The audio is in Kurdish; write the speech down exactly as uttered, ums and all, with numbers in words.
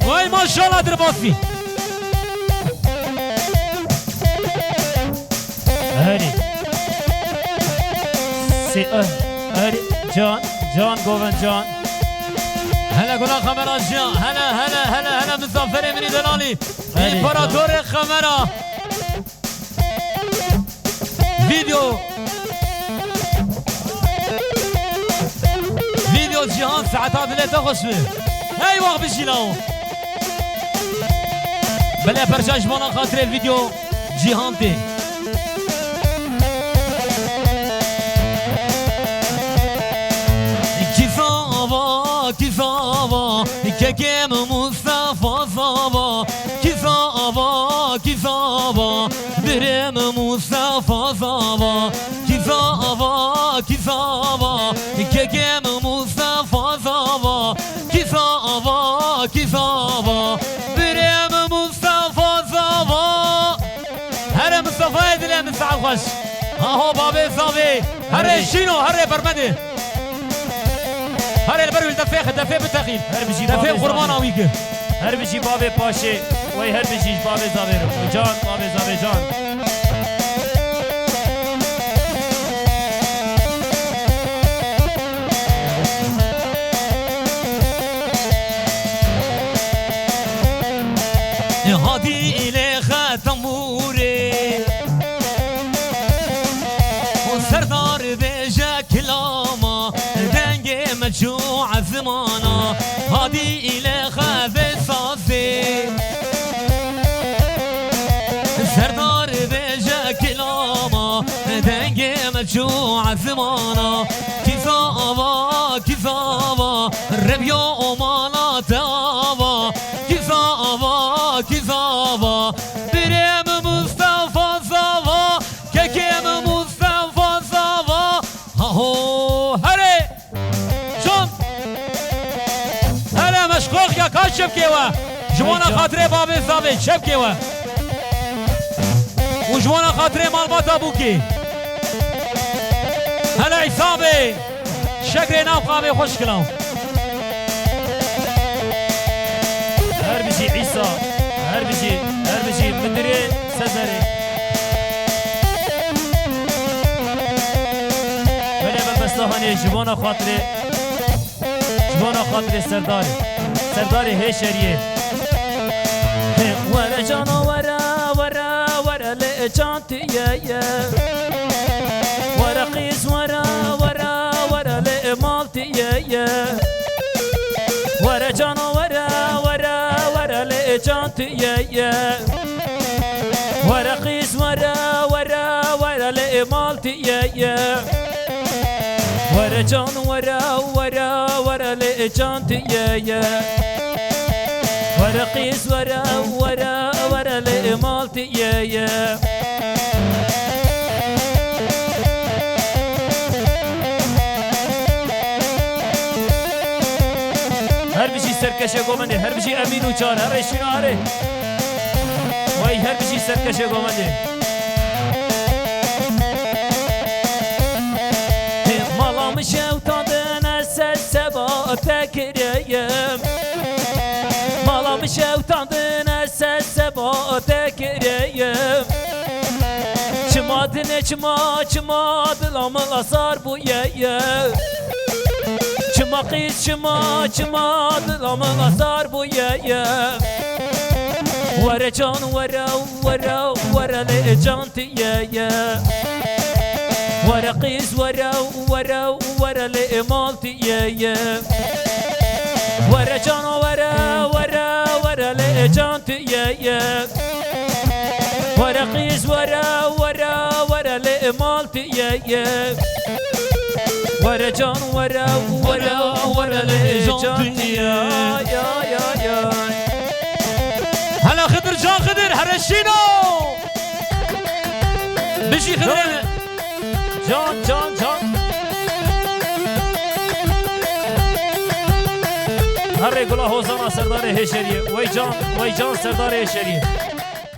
Vay maşallah derbasî. Herî. Se-, herî. Can, Can, Govend Can. Hele gula kamera jiya. Hele, hele, hele, hele mizaferê min î delalî. Herî, Can. Împaratorê kamera. Video. Video Cîhan saeta dilê te xweş be. Hey wax bijî lawo. Belê perça ji bona xatirê video Cîhan tê. Kîfa ava, kîfa ava, kekê min Mustafa zava. Kîfa ava, kîfa ava, birê min Mustafa zava. Kîfa ava, kîfa ava, kekê min Mustafa zava. Kîfa ava, kîfa ava, birê min Mustafa zava. Here Mustafayê dilê min saet xweş. Aho babê zavê. Here şîno, here bermedê. Here li ber wî defê xwe, defê bitexîn. Her bijî Defê babê qurmana zavê. Wî ki. Her bijî babê paşê. Wey her bijî ji babê zavê re. Can, babê zavê can. Hadî lê xetem û Nûrê. O Serdar bêje kilama, dengê me çû ezmana, hadî île xevê sazê. Serdar bêje kilama, dengê me çû ezmana. Kîfa ava, kîfa ava, rebiyo o mala te ava. Kîfa ava, kîfa ava, birê min Mustafa zava, kekê min Mustafa zava. Haho, herê! Can! Hele meşqox ya ka çepkê we. Ji bona xatirê babê zavê çepkê we. Û ji bona xatirê malbata bûkê. Hele îsabê. Şegrê nav qavê xweş kilaw. Her bijî Îsa, her bijî, her bijî Midirê Sezerê. Belê be bestahanê ji bona xatirê, ji bona xatirê Serdarê. Serdarê Hêşeriyê. Were cano were, were, were lê can tu ye ye. Were qîz were, were, were lê mal tu ye ye. Were cano were, were, were lê can tu ye ye. Were qîz were, were, were lê mal tu ye ye. Were can were, were, were lê can tu ye ye. Were qîz were, were, were lê mal tu ye ye. Her bijî serkeşê Govendê, her bijî Emîn û Çar, her şîna herê. Wey her bijî serkeşê Govendê. Mala min şewtandine ser seba te kireyim. Mala min şewtandine ser seba te kireyim. Çima dinê çima, çima dila min lasar bûye ye. Çima qîz çima, çima dila min lasar bûye ye. Were can were, were, were lê can tu ye ye. Were qîz were, were, were lê mal tu ye ye. Were cano were, were, were lê can tu ye ye. Were qîz were, were, were lê mal tu ye ye. Were can were, were, were lê can tu ye. Ya, ya, ya. Hele Xidir can Xidir, here şîno. Bijî Xidir. Can, can, can. Herê gula hozana Serdarê Hêşeriyê. Wey can, wey can Serdarê Hêşeriyê.